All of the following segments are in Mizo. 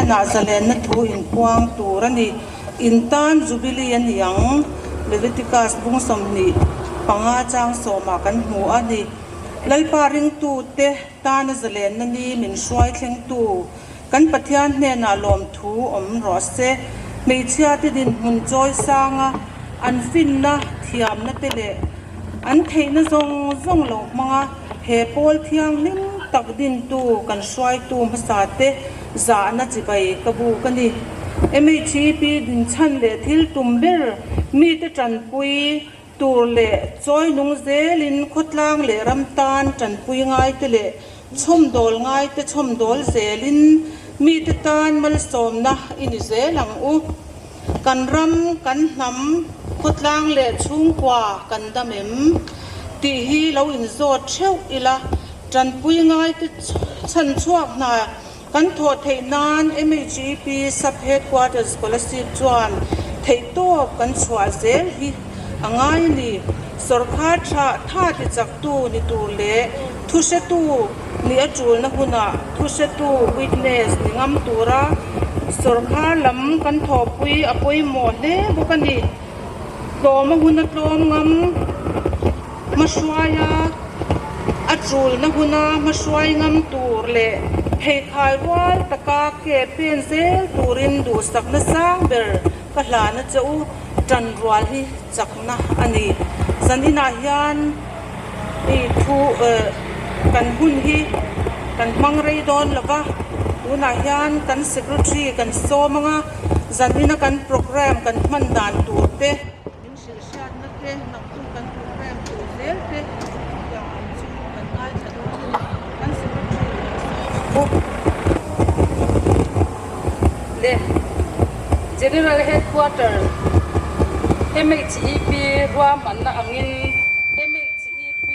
hnenah zalenna thu in puang tur a ni. In tan Jubilee a ni ang. Leviticus bung 25 chang sawmah kan hmu a ni. Lalpa ringtute tana zalenna ni min hruai thlengtu kan Pathian hnenah lawmthu awm rawh se. Hmeichhiate dinhmun chawi sanga an finna thiamna te leh an theihna zawng zawng lo hmanga he pawl thianghlim tak dintu kan hruaitu hmasa te zahna chibai ka buk a ni. MHEP dinchhan leh thil tum ber mite tanpui tur leh chawi nung zelin khawtlang leh ram tan tanpui ngaite leh chhawmdawl ngaite chhawmdawl zelin mite tan malsawmna i ni zel ang u. Kan ram, kan hnam, khawtlang leh chhungkua kan dam em? tih hi lo inzawt theuh ila, tanpui ngaite chhan chhuak hna Kan thawh theih nan MHEP Sub Headquarters Kolasib chuan theihtawp kan chhuah zel hi a ngai a ni. Sawrkhar tha tha ti chaktu ni tur leh thuhretu nih a tulna hunah thuhretu, witness, ni ngam tura sawrkhar lam kan thawhpui a pawimawh hle bawk a ni. Tlawma huna tlawm ngam hmahruaia a chulna huna hmahruai ngam tur leh pheikhai rual taka ke pen zel turin duhsakna sang ber ka hlana che u tan rual hi chakna a ni. Zan inah hian i thu kan hun hi kan hmang rei dawn lo va, tunah hian kan secretary kan sawm ang a. Zanina kan programme kan hman dan tur te, min hrilh hriatna te, naktu kan programme tur zel te chutiang ang chu kan ngaithla dawn a ni. Kan secretary kan sawi ang bawk. Le General Headquarter MHEP ruahmanna angin MHEP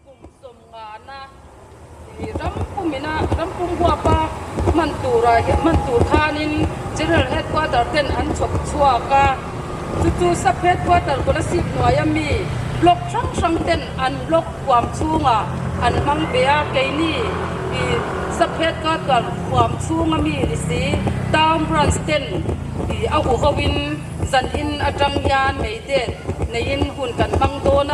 kum sawmngana I ram pumina ram pum huapa hman turah hian hman tur khanin General Headquarter ten an chhawp chhuak a, chu chu Sub Headquarter Kolasib hnuaia mi block hrang hrang ten an block huam chhungah an hmang ve a, keini i Sub Headquarter huam chhunga mi ni si Town Branch ten i a huhoin zan in atang hian meidek neiin hun kan hmang dawn a.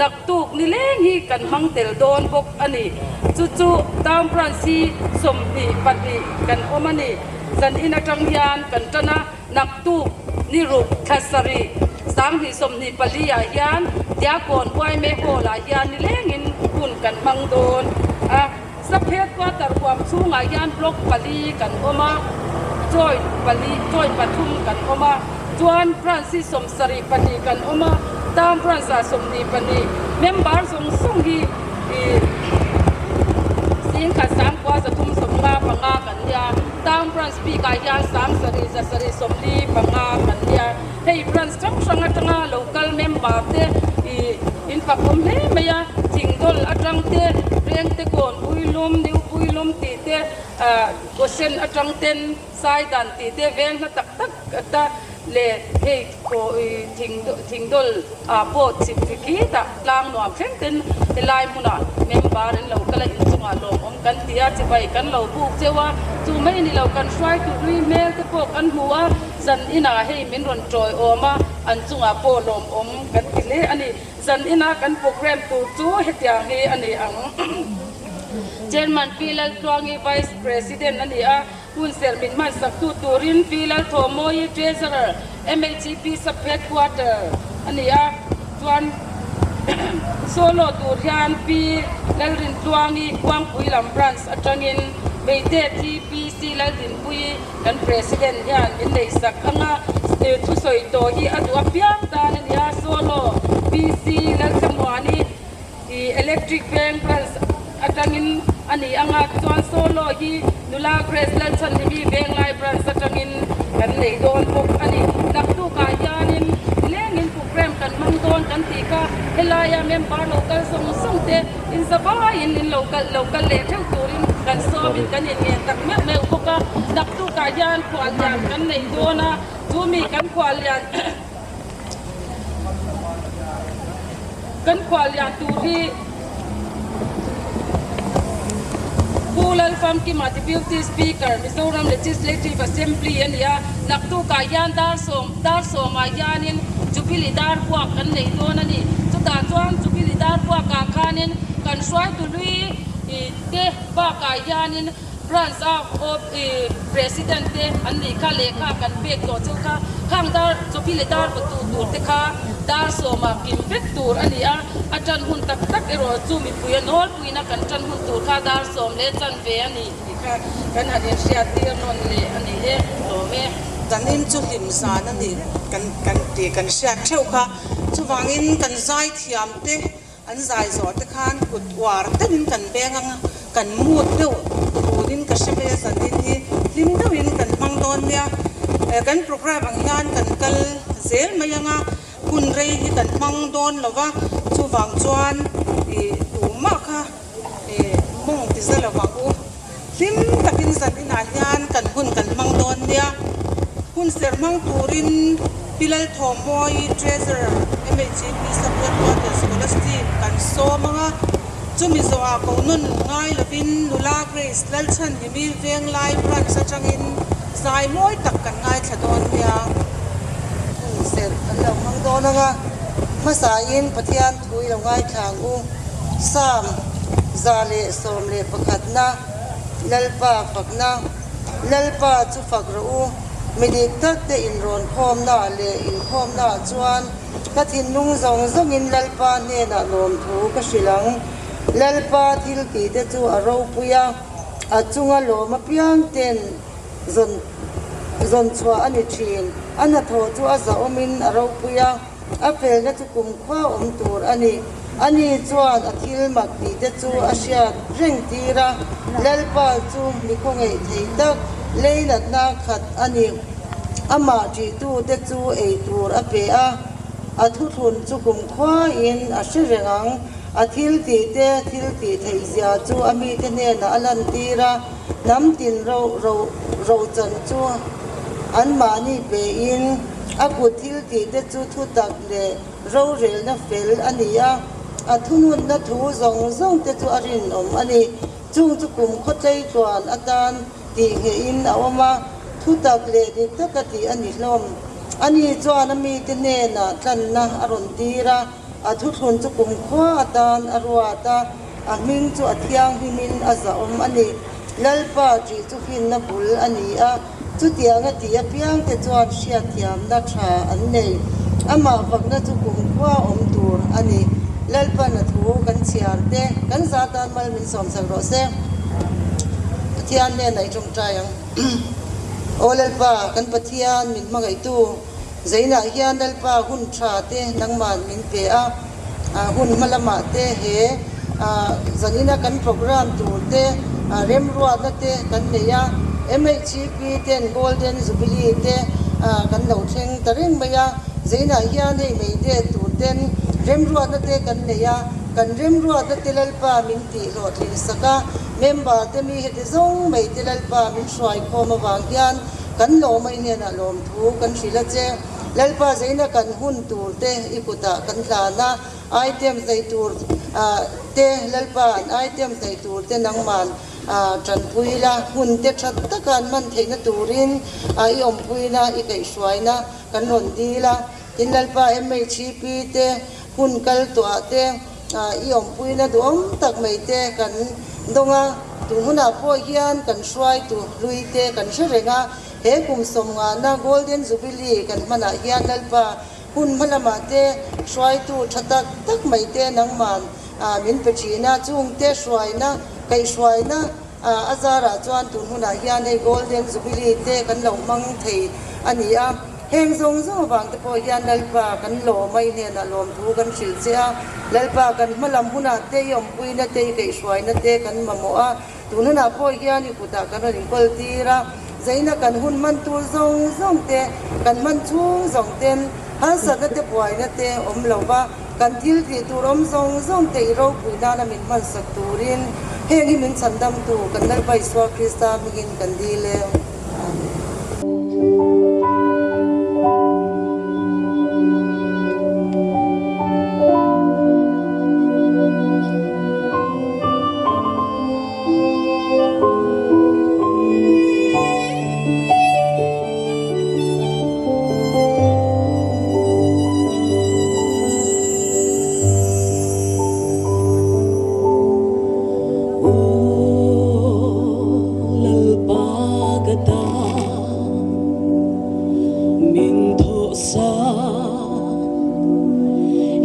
Naktuk ni leng hi kan hmang tel dawn bawk a ni. Chu chu Town Branch hi 22 kan awm a ni. Zan in atang hian kan tan a, naktuk ni ruk thla sarih 2024 ah hian Diakon Uaime Hall ah hian ni lengin hun kan hmang dawn a. Sub Headquarter huam chhungah hian Block pali kan awm a, Joint pali, Joint pathum kan awm a, chuan Branch hi 72 kan awm a, Town Branch ah 22 member zawng zawng hi ih 10,000 9,355 kan nia, Town Branch bikah hian 7,745 kan nia. Hei Branch hrang hrang atanga local member te ih in fak awm hle mai a, thingdawl atang te, rengte kawn Puilum, New Puilum tih te, ah Kawsen atang ten Saidan tih te veng hla tak tak ta leh hei ih thingdawl ah pawh chhip thli khitah tlang nuam thleng ten helai hmunah member an lo kal a inchungah lawmawm kan ti a, chibai kan lo buk cheu a, chu mai ni lo kan hruaitu hlui hmel te pawh kan hmu a. Zan inah hei min rawn tawi awm a, an chungah pawh lawmawm kan ti hle a ni. Zan ina kan programme tur chu hetiang hi a ni ang. Chairman Pi Laltluangi Vice President a ni a, hun serh min hmansaktu turin Pi Lalthawmawi Treasurer MHEP Sub Headquarter a ni a, chuan solo tur hian Pi Lalrintluangi Khuangpui lam Branch atangin Meite TPC Laldinpuii Kan President hian min neihsak ang a, thusawi tawh hi a duh apiang tan a nia, Solo PC Lalthlamuani i Electric Veng Branch atangin a ni ang a, chuan Solo hi Nula Grace Lalchhanhimi Venglai Branch atangin kan nei dawn bawk a ni. Naktukah hianin nilengin programme kan hmang dawn kan tih kha helaia member lo kal zawng zawng te In zavaiin in lo kal lo kal leh theuh turin kan sawmin kan inngen tak meuh meuh bawk a, naktukah hian khuallian kan nei dawn a, chu mi kan khuallian kan khuallian tur hi Pu. Pu Lalfamkima Deputy Speaker, Mizoram Legislative Assembly a ni a, naktukah hian dar sawm dar sawmah hianin Jubilee dar buak kan nei dawn a ni. Chutah chuan Jubilee dar buakah khanin kan hruaitu hlui te bakah hianin Branch a op President te an nih kha lehkha kan pek tawh chu kha khang dar Jubilee dar vawtu tur te kha dar sawmah kim vek tur a ni a, a tan hun tak tak erawh chu mipui a nawlpuina kan tan hun tur kha dar sawm leh chan ve a ni tih kha kan han inhriat tir nawn leh a ni e, lawm e. Zanin chu hlim zan a ni kan kan tih kan hriat theuh kha, chuvangin kan zaithiam te An zai zawh te khan kut uar deuhin kan beng ang a, kan mut deuh turin ka hre mai a, zanin hi hlim deuhin kan hmang dawn nia. Kan programme ang hian kan kal zel mai ang a, hun rei hi kan hmang dawn lo va, chuvang chuan ih tumah kha ih mawng ti za lo vang u. Hlim takin zaninah hian kan hun kan hmang dawn nia. Hun serh hmang turin Pi Lalthawmawi, Treasurer, MHEP Sub-Headquarters Scholastic kan sawm ang a. Chumi zawhah ko nawn ngai lovin Nula Grace Lalchhanhimi Venglai Branch atangin zai mawi tak kan ngaithla dawn nia. Hun serh kan lo hmang dawn ang a, hmasain Pathian thu i lo ngaithla ang u. Psalm 111 na Lalpa fakna, Lalpa chu fak rawh u, mi dik tak te inrawn khawmna leh inkhawmna chuan ka thinlung zawng zawngin Lalpa hnenah lawmthu ka hrilh ang. Lalpa thil tih te chu a ropui a, a chunga lawm apiang ten zawn zawn chhuah a ni thin. A hnathawh chu a zahawmin a ropui a. A felna chu kumkhua awm tur a ni. Ani chuan a thil mak tih te chu a hriat reng tir a, Lalpa chu mi khawngaih thei tak leinatna khat a ni. Amah ṭihtute chu ei tur a pe a, a thuthlun chu kumkhuain a hre reng ang. A thil tih te thil tih theih zia chu a mite hnenah a lantir a, hnam tin ro ro rochan chu anmahni pein a kut thil tih te chu thutak leh rorelna fel a ni a, a thununna thu zawng zawng te chu a rinawm a ni. Chung chu kum khawtlei tluan atan tih nghehin a awm a, thutak leh dik taka tih a ni hlawm. Ani chuan a mite hnenah tlanna a rawn tir a. A thuthlun chu kumkhua atan a ruat a, a hming chu a thianghlimin a zahawm a ni. Lalpa ṭih chu finna bul a ni a, chutianga tih apiangte chuan hriatthiamna ṭha an nei. Amah fakna chu kumkhua awm tur a ni. Lalpa'n a thu kan chhiar te, kan za tan mal min sawmsak rawh se. Pathian hnenah i ṭawngṭai ang. Aw Lalpa, kan Pathian min hmangaihtu. Zainah hian Lalpa hun tha te nangman min pe a, hun hma lamah te he zanina kan program tur te remruatna te kan nei a, MHCP ten Golden Jubilee te kan lo thleng ta reng mai a, zainah hian hei mei det tur ten remruatna te kan nei a, kan remruatna te Lalpa min tih hlawhtlin sak a, member te mi heti zawng mai te Lalpa min hruaikhawm avang hian Kan lawm a i hnenah lawmthu kan hrilh a che. Lalpa zeina kan hun tur te i kutah kan hlan a, items nei tur te Lalpa an items nei tur te nangman tanpui la, hun te tha taka an hman theihna turin i awmpuina i kaihhruaina kan rawn dil a. Tin Lalpa MHEP te hun kal tuah te i awmpuina duhawm tak mai te kan dawng a, tun hunah pawh hian kan hruaitu hlui te kan hre reng a, he kum sawmngahna Golden Jubilee kan hmanah hian Lalpa hun hma lamah te hruaitu tha tak tak mai te nangman min pe thin a, chungte hruaina kaihhruaina A zarah chuan tun hunah hian hei Golden Jubilee te kan lo hmang thei a ni a, heng zawng zawng avang te pawh hian Lalpa kan lawm a, i hnenah lawmthu kan hrilh che a, Lalpa kan hma lam hunah te i awmpuina te i kaihhruaina te kan mamawh a, tun hunah pawh hian i kutah kan rawn inkawl tir a, zaina kan hun hman tur zawng zawng te kan hman chhung zawng ten harsatna te buaina te awm lo va. Kan thil tih tur awm zawng zawng te i ropui nana min hmansak turin heng hi min chhandamtu kan Lalpa Isua Krista hmingin kan dil e. Amen. Zan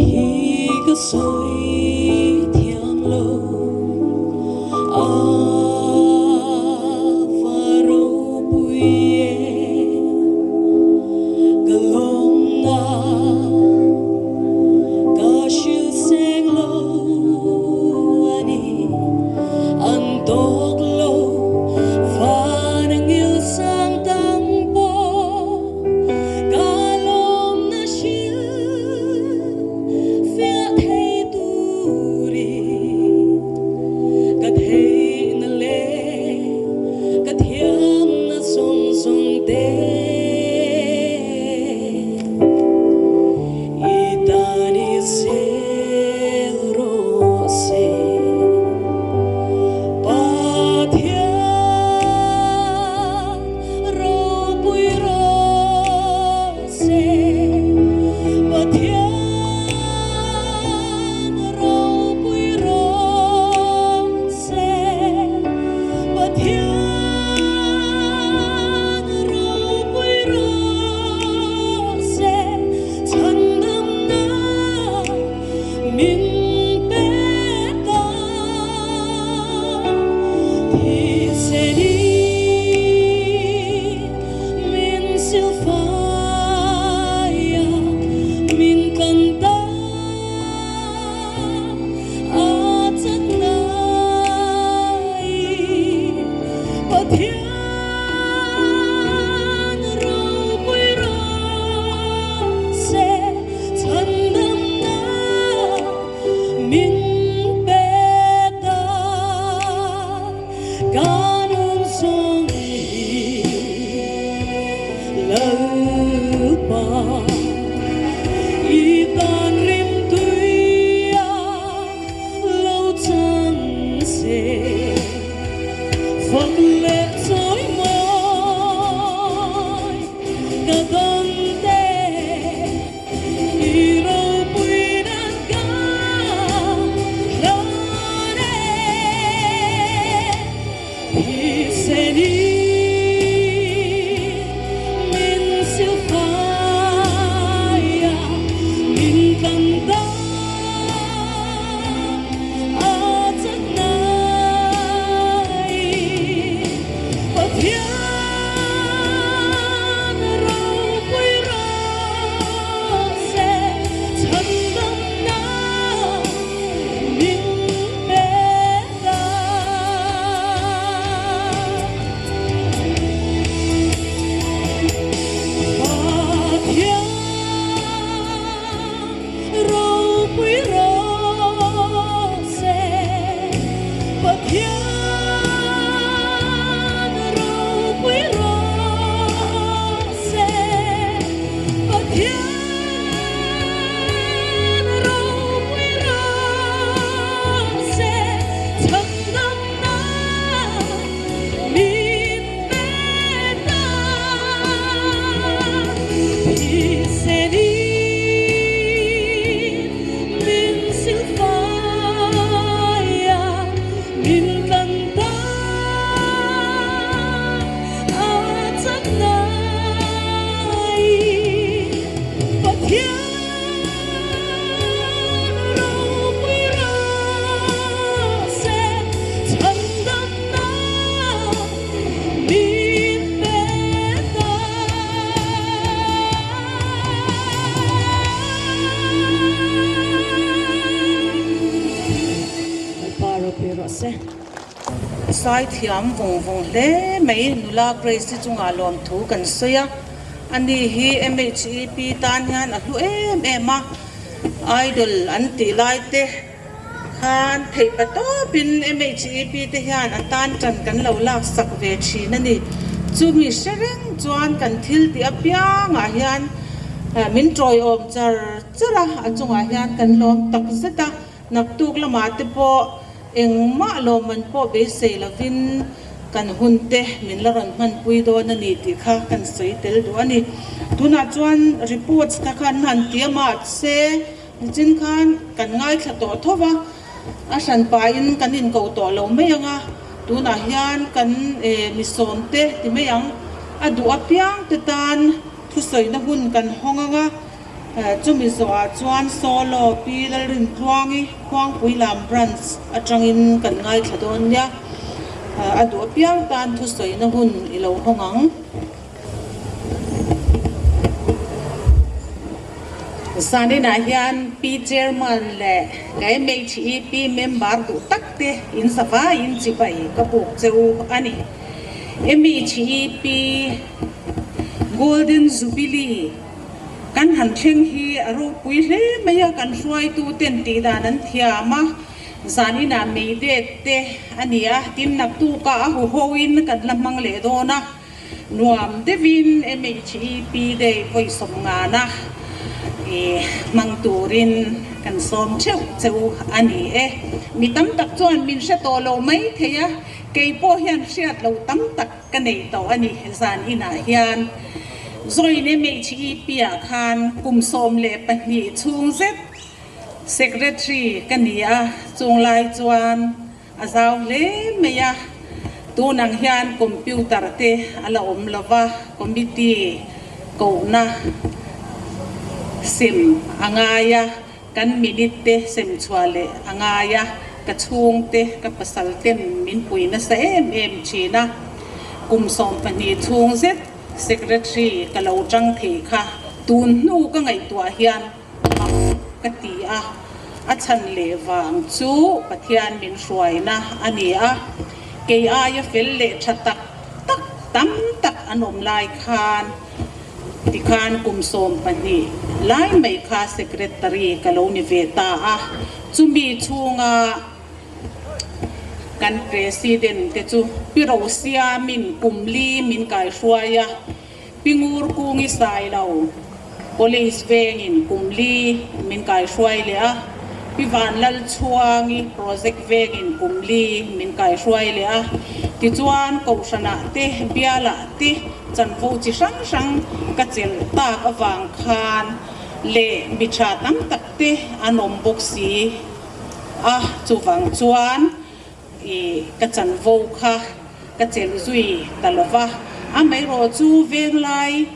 hi ka sawi thiam lo a va ropui e ka lawmna ka hrilh seng lo a ni an tawk lo van ngil sang tang pawh Ka lawmna hrilh fiah thei turin ka theihna leh ka thiamna zawng zawng te i tan i zel rawh se. Pathian Ropui rawh se, Pathian ropui rawh se, Pathian ropui rawh se, chhandamna min pe ta. Min pe ta ka nun zawng hi Lalpa i tan rim tuia lo chang se fak leh chawi mawi ka dang te. I ropui nan ka hlan e, thisen i min silfai a, min tlan ta a chak nai Pathian ropui rawh se chhandamna min pe ta. Pathian ropui rawh se, Pathian ropui rawh se, Pathian ropui rawh se, chhandamna min pe ta. Thisen in min silfai a, min tlan ta a chaknai. Pathian ropui rawh se, chhandamna min pe ta. Lalpa ropui rawh se. Sai thiam vawng vawng hle mai nula Grace-i chungah lawmthu kan sawi a, ani hi MHEP tan hian a hlu em em a, Idol an tih lai te khan theih pa tawpin MHEP te hian a tan tan kan lo lak sak ve thin a ni. Chumi hre reng chuan kan thil tih apiangah hian min tawiawm char char a, a chungah hian kan lawm tak zet a, naktuk lamah te pawh engmah lawmman pawh beisei lovin kan hun te min la rawn hmanpui dawn a ni tih kha kan sawi tel duh a ni. Tunah chuan reports te khan han ti a mahse nichin khan kan ngaithla tawh tho va, a hran pahin kan inko tawh lo mai ang a, tunah hian kan misawm te ti mai ang, a duh apiang te tan. Thusawina hun kan hawng ang a, chumi zawhah chuan Solo Pi Lalrintluangi Khuangpui lam Branch atangin kan ngaithla dawn nia. A duh apiang tan thusawina hun i lo hawng ang. Zaninah hian Pi Chairman leh ka MHEP member duh tak te in zavaiin chibai ka buk che u a ni. MHEP Golden Jubilee kan han thleng hi a ropui hle mai a, kan hruaitu ten tih dan an thiam a, zaninah mei det te a ni a, tin naktukah a huhoin kan la hmang leh dawn a. Nuam deuhin MHEP Day vawi sawmngana hmang turin kan sawm theuh che u a ni e. Mi tam tak chuan min hre tawh lo mai thei a, kei pawh hian hriat lo tam tak ka nei tawh a ni zan inah hian. Join MHEP ah khan kum 12 chhung zet Secretary ka ni a, chunglai chuan A zau hle mai a, tun ang hian computer te a la awm lo va, committee kohna sem a ngai a, kan minute te sem chhuah leh a ngai a, ka chhungte ka pasal ten min pui nasa em em thin a, kum 12 chhung zet secretary ka lo tang thei kha tun hnu ka ngaihtuah hian mak ka ti a, a chhan leh vang chu Pathian min hruaina a ni a, kei aia fel leh tha tak tak tam tak an awm lai khan tikhan kum 12 lai mai kha secretary ka lo ni ve ta a, chumi chhunga kan president te chu Pi Rosiamin kum li min kaihruai a. Pi Ngur Kungi Sailo, Police vengin kum li min kaihruai leh a, Pi Vanlal Chhuangi Project vengin kum li min kaihruai leh a. Tichuan Kohhranah te, Bialah te chanvo chi hrang hrang ka chelh tak avang khan leh mi tha tam tak te an awm bawk si a, chuvang chuan I ka chanvo kha ka chelh zui ta lo va, amaherawh chu Venglai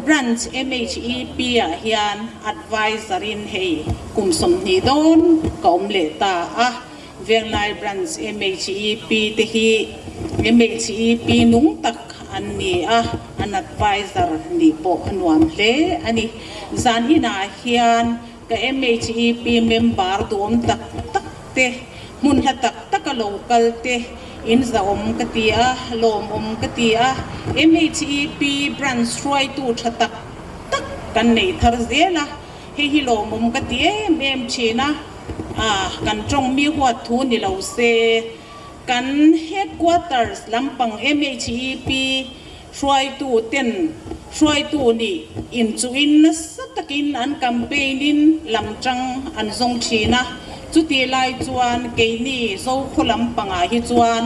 Branch MHEP ah hian Advisor in hei kum 20 dawn ka awm leh ta a, Venglai Branch MHEP te hi MHEP nung tak an ni a, an Advisor nih pawh a nuam hle a ni. Zan inah hian ka MHEP member duhawm tak tak te, hmun hla tak taka lo kal te in zahawm ka ti a, lawmawm ka ti a, MHEP branch hruaitu tha tak tak kan nei thar zel a, hei hi lawmawm ka ti em em thin a, ah kan tawng mi huat thu ni lo se, kan headquarters lampang MHEP hruaitu ten hruaitu nih inchuhin nasa takin an campaign in lam tang an zawng thin a, chutih lai chuan keini Zokhaw lampangah hi chuan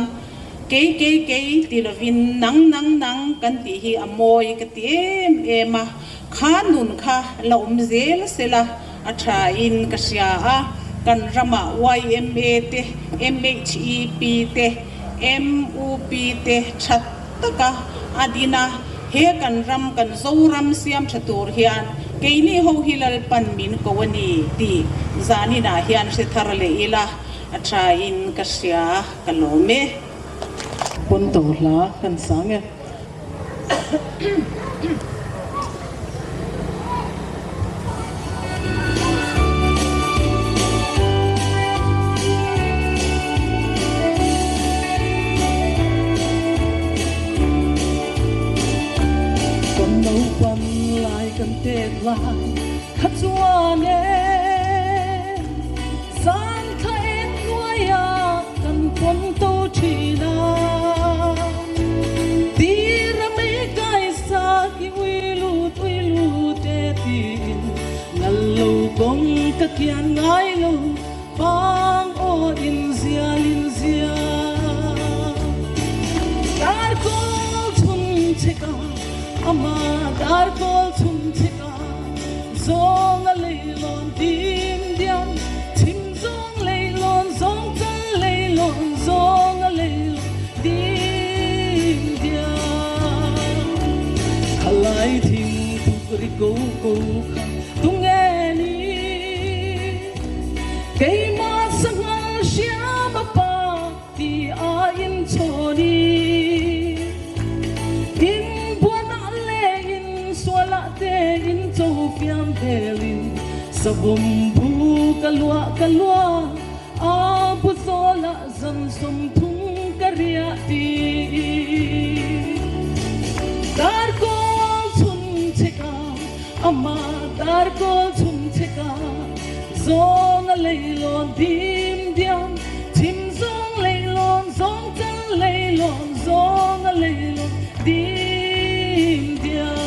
kei kei kei ti lovin nang nang nang kan tih hi a mawi ka ti em em a, kha nun kha la awm zel sela a tha in ka hria a, kan ramah yma te, MHEP te, MUP te that taka a din a, he kan ram kan Zoram siam tha tur hian keini ho hi Lalpan min ko a ni tih zaninah hian hre thar leh ila a tha in ka hria ka lawm e. Pawnto hla kan sang e. Kan naupan lai kan tet lai kha chuan e Zan thla en hnuaia kan pawn to thin a Tira mei kai sa ki ui lut ui lut e tiin Lal lo kawng ka kian ngai lo Pang aw in zial in zial Dar kawl chhun chheka ama dar kawl chhun chheka Zawng a leilawn dim diam chhim zawng leilawn zawng chal leilawn zawng a leilawn dim diam Khalai thing. ri ko ko kha tunge ni? Keimah sanghal hriam a pa ti a in chhawn i in buanah le in sualah te in cho fiam velin savawm bu ka luah ka luah a bu zawlah zan 30 ka riah ti. Darkawl chhun chheka amah darkawl chhun chheka zawng a leilawn dim diam chhim zawng leilawn zawng chal leilawn zawng a leilawn dim diam.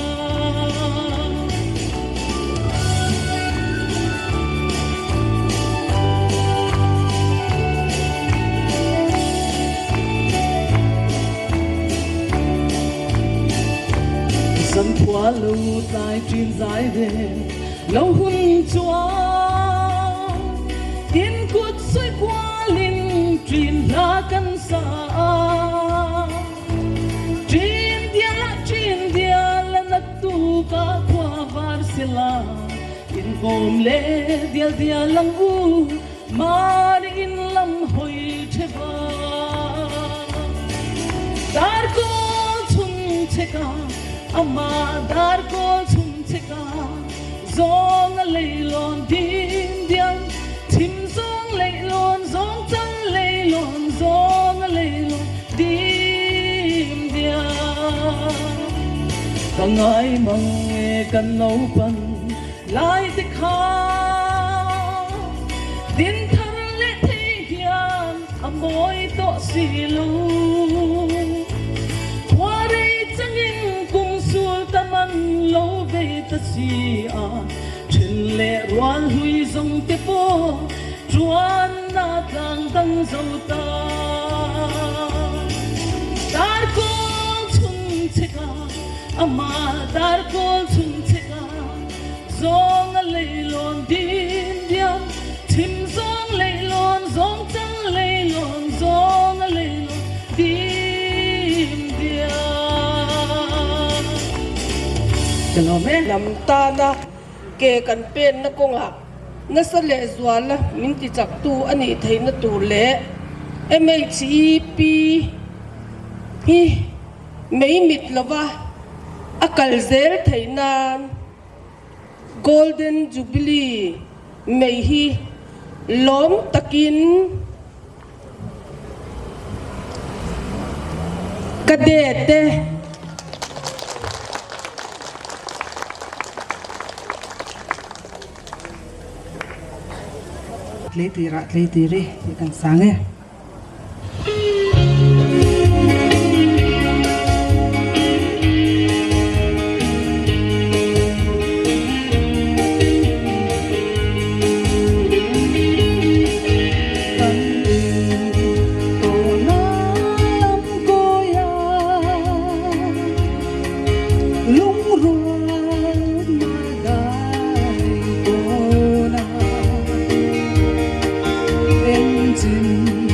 Zankhua lo tlai ṭin zai rel lo hun chuan in kut sawi kualin ṭin hla kan sa a. Ṭin dial ah ṭin dial a nat tuk ah khua var sila in kawm le dial dial ang u mahni in lam hawi ṭheva. Darkawl chhun chheka amah darkawl chhun chheka zawng a leilawn dim diam chhim zawng leihlawn zawng chal leihlawn zawng a leihlawn dim diam. Ka ngai mang e kan naupan lai te kha din thar leh thei hian a mawi tawh si lo. Khua rei changin kum sul tam an lo vei ta si a, then leh rual hlui zawng te pawh chuan a tlang dang zo ta. Darkawl chhun chheka amah darkawl chhun chheka zawng a leilawn dim diam chhim zawng leilawn zawng chal leilawn zawng a leilawn dim diam. Ka lawm e. Lam tana ke kan penna kawngah nasa lehzuala min tichaktu a nih theihna tur leh MHEP hi mei mit lova a kal zel theih nan Golden Jubilee mei hi lawm takin ka det e. Tleitirah tleitiri tih kan sang e. Kan in tawhna lam kawi a, lungrual madai tawn a, engchin.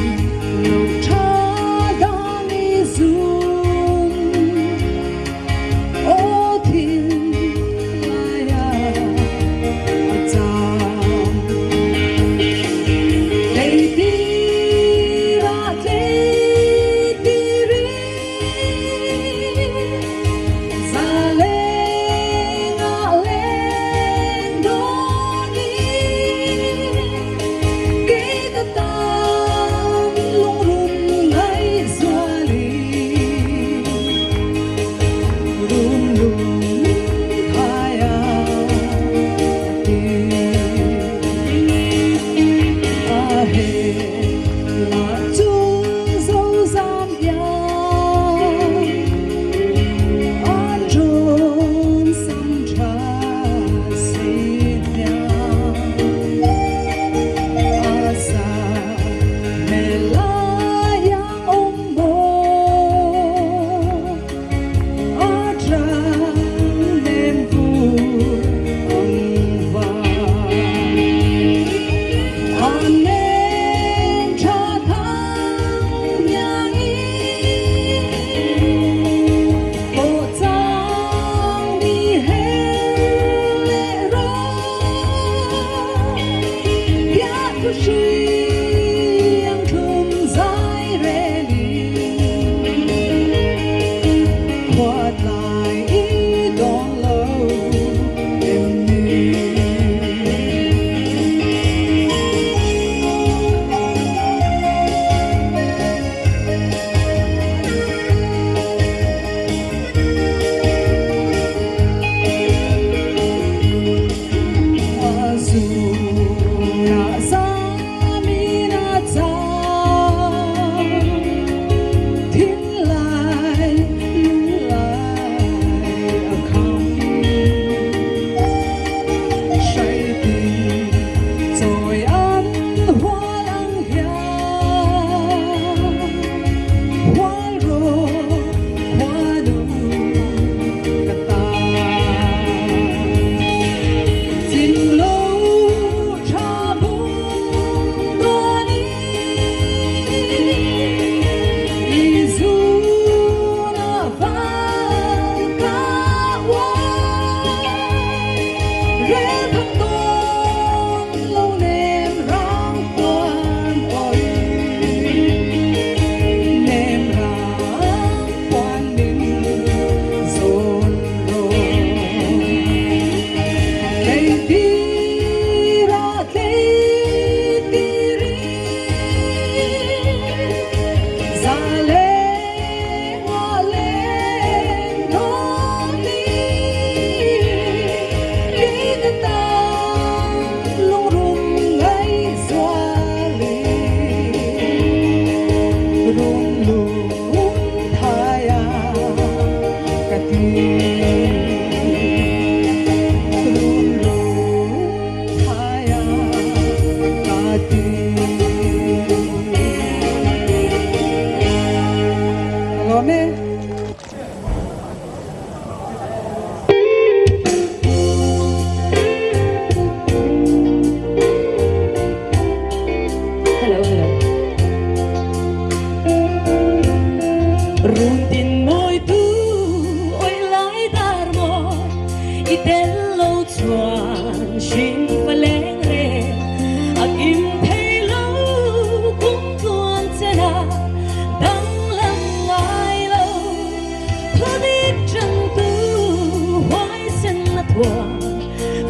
khuan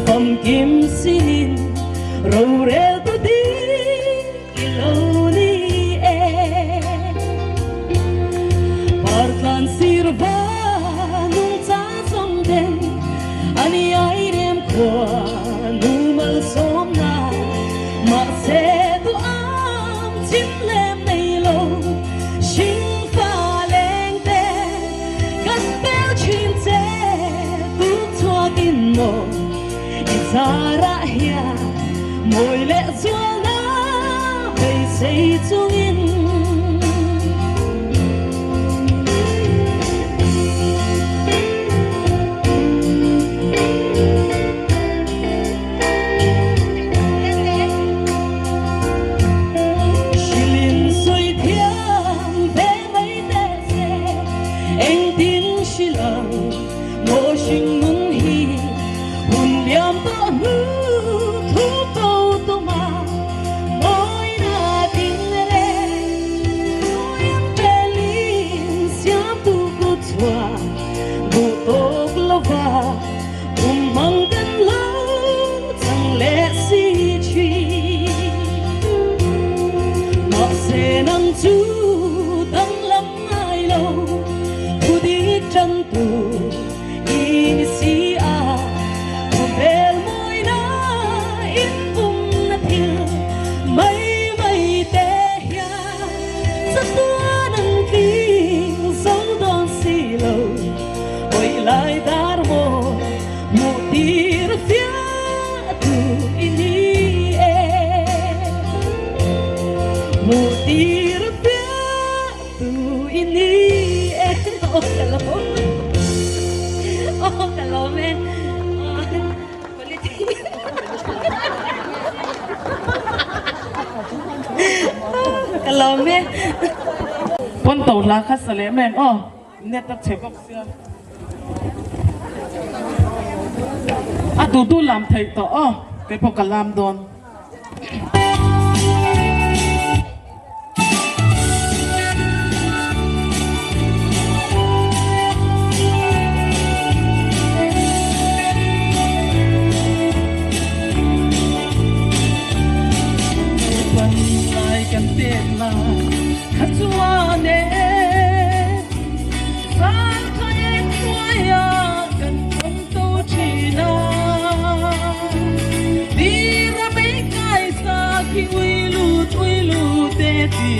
famkim sinin rorel tu ding i lo ni e. Partlan sirva nung cha som den ani ai rem khua nu mal som na ma se tu am chim lem nei lo sinh pha leng te kan bel chin che tu chua tin mo zara hia moi le zual na bei sei chungin. Shilin soi thiam ve mai te se eng tin shilang mo shing nun hi hun liam to nu thu to to ma moi na ting re em pelin siam tu ku chua bu tok lo va um mang den lo chang le si chi ma se nang chu dang lam ngai lo thu di chan tu in si a thu bel moi na in bum na thil mai mai te hia za tua nang tling zo don si lo oi lai dar mo mu tir fia tu ini e mu tir fia tu ini e. Oh, hello. Oh, hello, man. Hello, man. Pon to la kha sale men oh net tak che bok sia a du du lam thei to oh ke po ka lam don. Pan lai kan te la kha chuan e san kha e khuaya kan om to thina di ra be kai sa ki ui lu tui lu te ti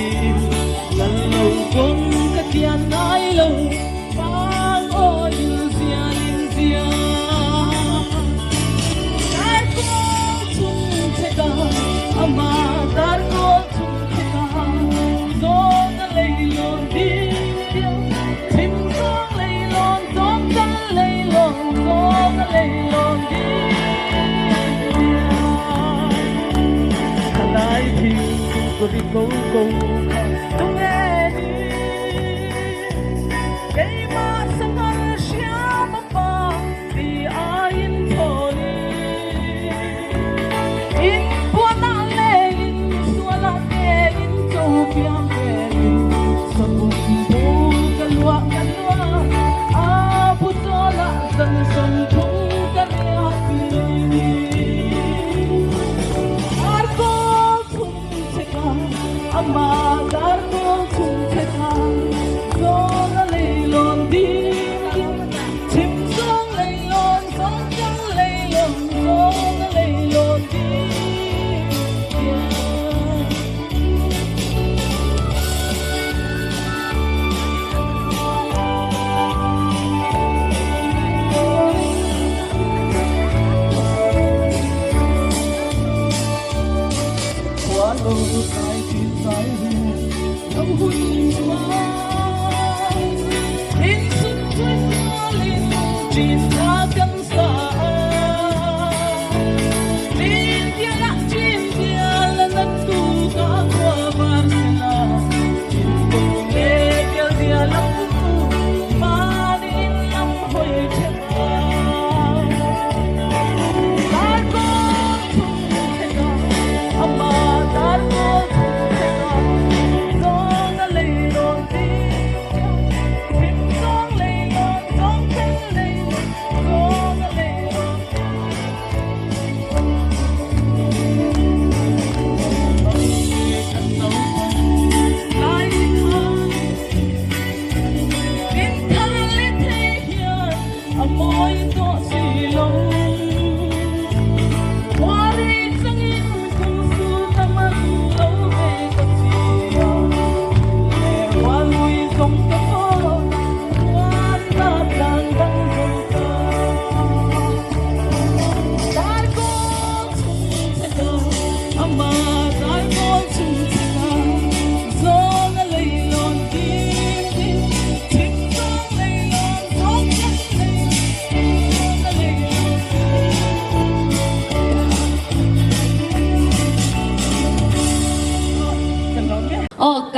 lal lo kong ka tian nai lo pang o il zia in zia dar ko chung che ka ama dar ko chung che ka zo na lei lon di chim zong lei lon zong kan lei lon zo na lei lon di lai thi ko ri ko ko tung e ni cây ma sangal siam pa ti ai in tholi in buona le in suala te in chu piam te sabun bu kalwa kalwa a bu tola san son thung ka ria pi dar ko thum che ka ama dar ko thum che ka zo na le lon di.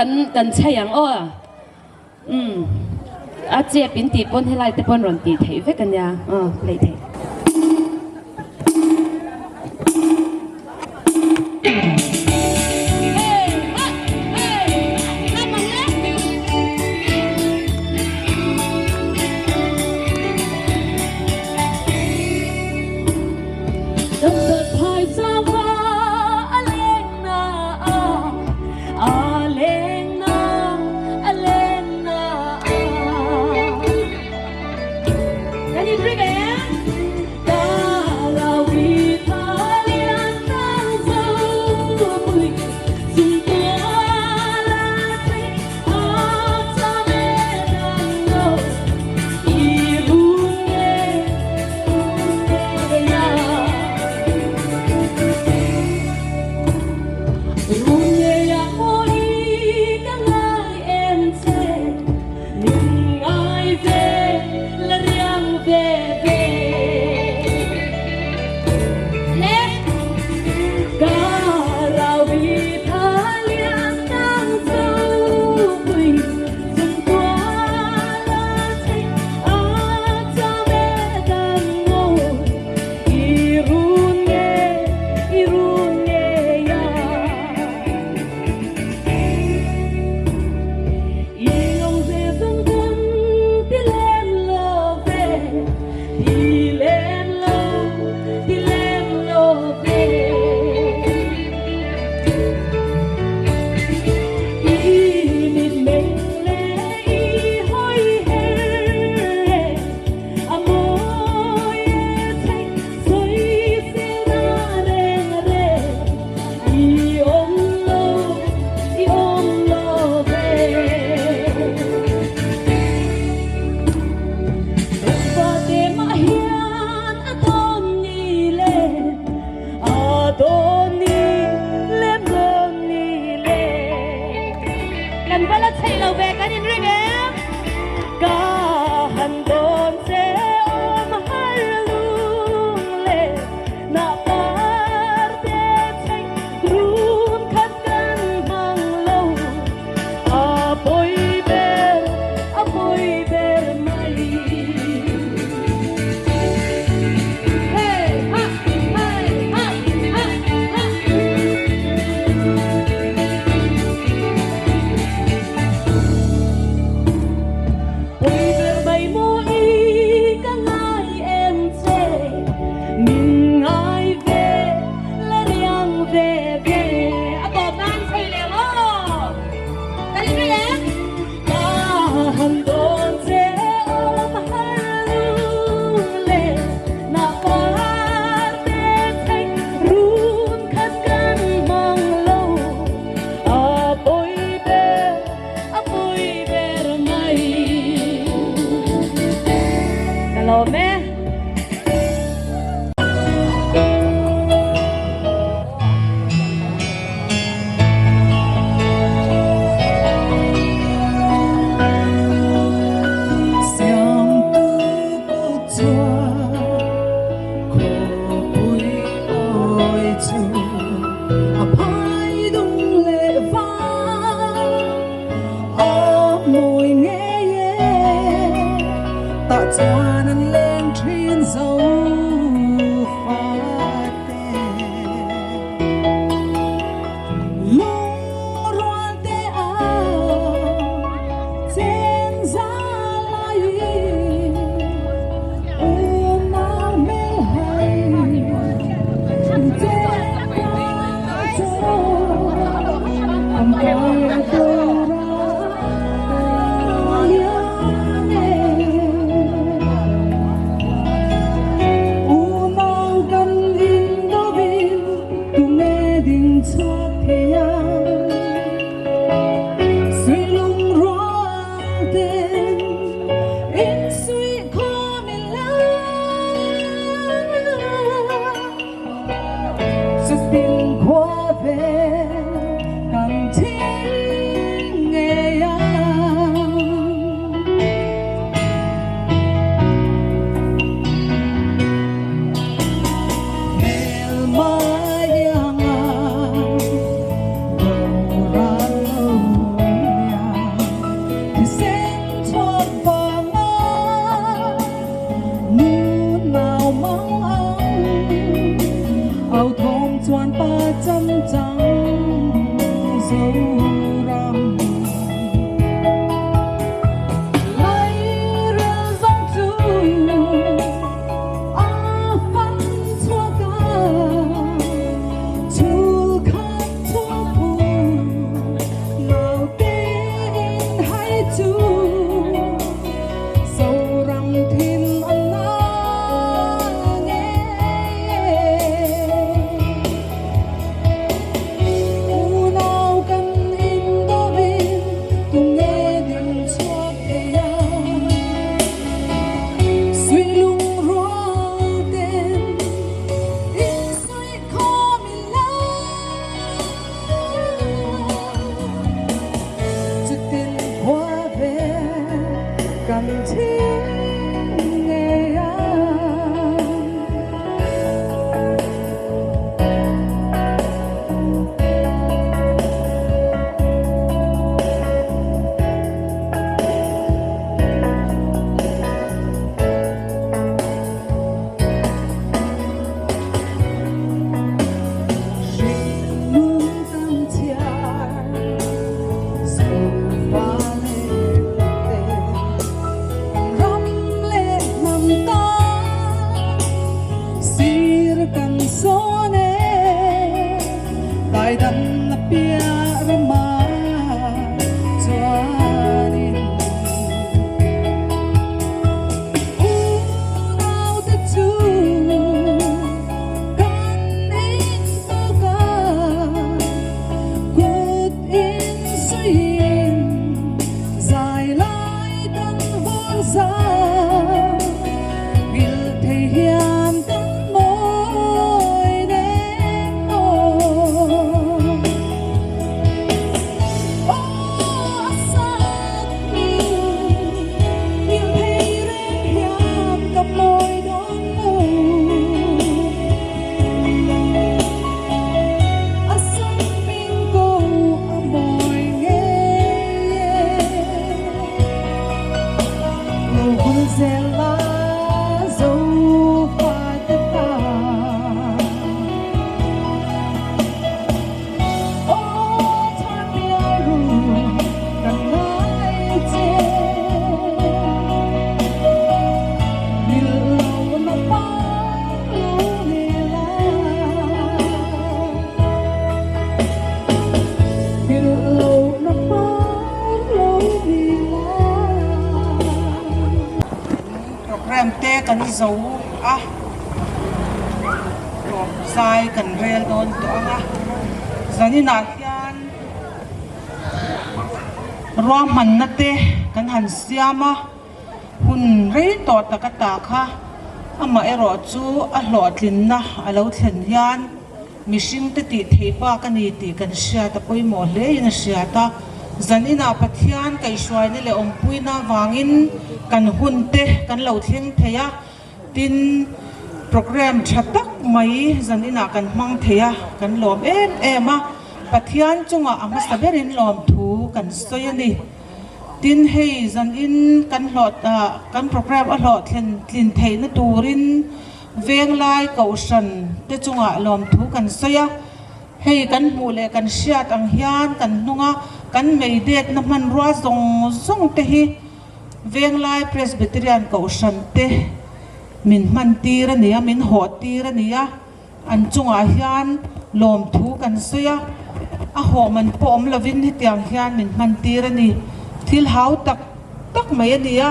kan kan chei ang aw. Umm a chep in tih pawn helai te pawn rawn tih theih vek ania aw play theih. Au thawm chuan pa cham chang Zoram. Lairel zawng chu a fan chhuak a, chhul khat chhuak hu naute in hai chu Zoram thin a na ngei e. Unau kan indawin tunge ding chhuak thei a, suih lung rual ten insuih khawm ila. Chutin khua ve kan thing ngei a. Hringnun kan chhiar Zofa leh te ram leh hnam tan sir kan sawn e Taidan a piah rama chuanin Unau te chu kan intawk a, kut insuiin zai lai kan vawr za. Nghilh thei hian kan mawi nen aw. Aw a sat hming, nghilh thei reng hian ka mawi dawn lo. A sam hming ko a mawi ngei e. Lo hul zel la zo fa te ta. Aw thar piai ru kan ngai che. Mil lo na pang lo ni la. Mil lo na pang lo ni la. Program te kan zo a, tawp zai kan rel dawn tawh ang a, zaninah hian ruahmanna te kan han siam a, hun rei tawh tak a ta kha amaherawh chu a hlawhtlinna a lo thlen hian Mihring te tih theih bak a ni tih kan hriat a pawimawh hle in a hriat a, zan inah Pathian kaihhruaina leh awmpuina avangin kan hun te kan lo thleng thei a, tin program tha tak mai zan inah kan hmang thei a, kan lawm em em a, Pathian chungah a hmasa berin lawmthu kan sawi a ni. Tin hei zan in kan hlawh kan program a hlawhthlen tlin theihna turin Venglai Kohhran te chungah lawmthu kan sawi a, hei kan hmuh leh kan hriat ang hian kan hnunga kan meidetna hmanrua zawng zawng te hi Venglai Presbyterian Kohhran te min hman tir a ni a, min hawh tir a ni a, an chungah hian lawmthu kan sawi a, a hawh man pawh awm lovin hetiang hian min hman tir a ni. Thil hau tak tak mai a ni a,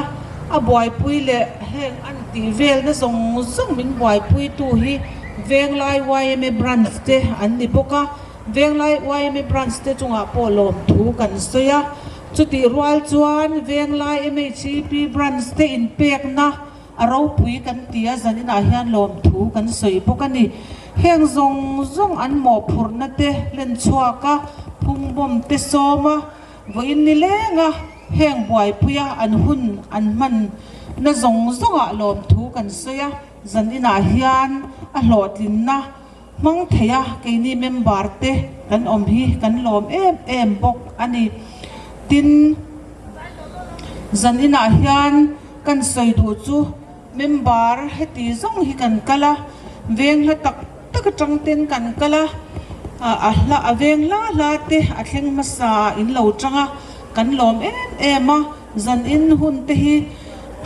a buaipui leh heng an tih velna zawng zawng min buaipuitu hi Venglai yma Branch te an ni bawk a, Venglai yma Branch te chungah pawh lawmthu kan sawi a, chutih rual chuan Venglai MHEP Branch te inpekna a ropui kan ti a, zaninah hian lawmthu kan sawi bawk a ni. Heng zawng zawng an mawhphurhna te len chhuak a, phungbawm te sawm a, Vawiin ni lenga heng buaipuia an hun an hman na zawng zawngah lawmthu kan sawi a, zan inah hian a hlawhtlinna hmang thei a, keini member te kan awm hi kan lawm em em bawk a ni. Tin, zan inah hian kan sawi duh chu member heti zawng hi kan kal a, veng hla tak. tak atang ten kan kal a, a hla a veng hla hla te a thleng hmasa in lo tang a, kan lawm em em a, zan in hun te hi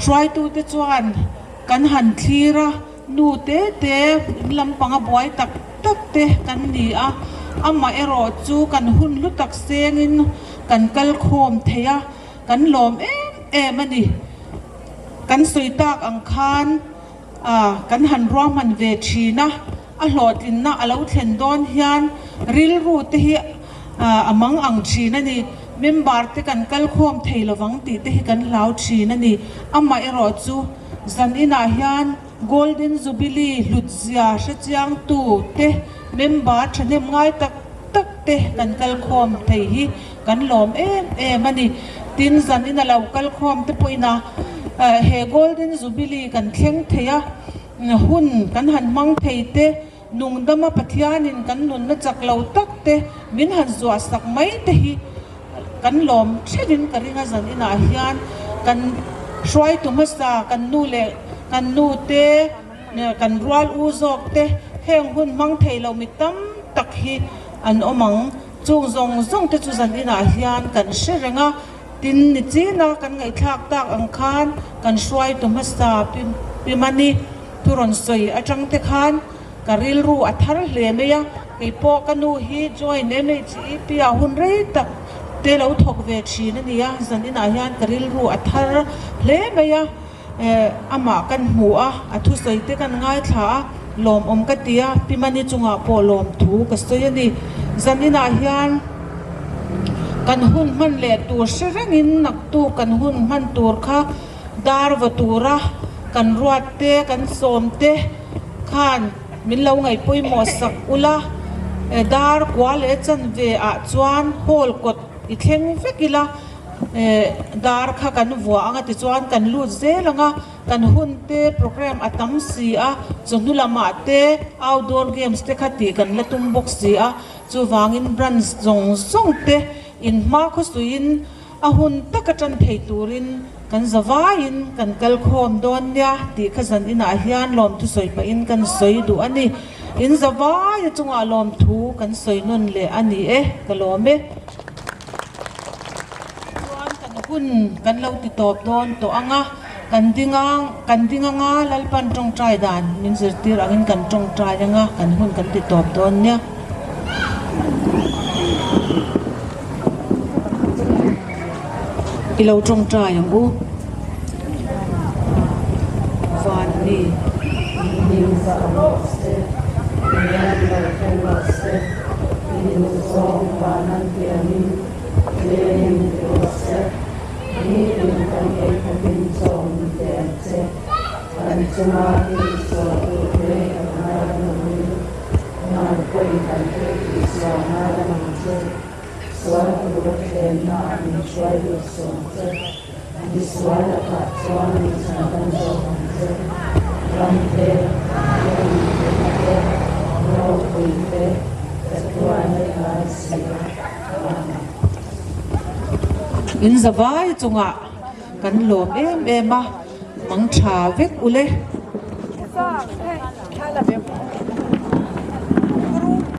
hruaitu te chuan kan han thlir a, nu te te in lampang a buai tak tak te kan ni a, amaherawh chu kan hun hlu tak seng in kan kal khawm thei a, kan lawm em em a ni. Kan sawi tak ang khan kan han ruahman ve thin a, a hlawhtlinna a lo thlen dawn hian rilru te hi a mang ang thin a ni. Member te kan kal khawm thei lovang tih te hi kan hlau thin a ni. Amaherawh chu zaninah hian Golden Jubilee hlutzia hrechiangtu te member thahnem ngai tak tak te kan kal khawm thei hi kan lawm em em a ni. Tin, zanin a lo kal khawm te pawhin a he Golden Jubilee kan thleng thei a, hun kan han hmang thei te, nungdama Pathianin kan nunna chak lo tak te min han zuah sak mai te hi kan lawm theuhin ka ring a zaninah hian kan hruaitu hmasa kan nu leh kan nu te, Kan rual u zawk te heng hun hmang thei lo mi tam tak hi an awm ang. Chung zawng zawng te chu zan inah hian kan hre reng a, tin ni china kan ngaihthlak tak ang khan kan hruaitu hmasa Pi Mani thu rawn sawi atang te khan ka rilru a thar hle mai a, kei pawh ka nu hi join MHEP ah hun rei tak te lo thawk ve thin a ni a, zan inah hian ka rilru a thar hle mai a. Amah kan hmu a, a thusawi te kan ngaithla a, lawmawm ka ti a, Pi Mani chungah pawh lawmthu ka sawi a ni. Zaninah hian kan hun hman leh tur hre rengin naktuk kan hun hman tur kha dar va tura kan ruat te, kan sawm te khan min lo ngaih pawimawh sak ula, dar kua leh chanve ah chuan hall kawt i thleng vek ila. Dar kha kan vuah ang a tichuan kan lut zel ang a, kan hun te programme a tam si a, chawhnu lamah te outdoor games te kha tih kan la tum bawk si a, chuvangin branch zawng zawng te in hma khawsuiin a hun taka tan thei turin kan zavaiin kan kal khawm dawn nia tih kha zan inah hian lawmthu sawi pahin kan sawi duh a ni. In zavaia chungah lawmthu kan sawi nawn leh a ni e, ka lawm e. Chuan kan hun kan lo ti tawp dawn tawh ang a, kan ding ang kan ding ang a, Lalpan tawngtai dan min zirtir angin kan tawngtai ang a, kan hun kan ti tawp dawn nia. I lo tawngtai ang u. Van mi. In zavai chungah kan lawm em em a, mang tha vek ule.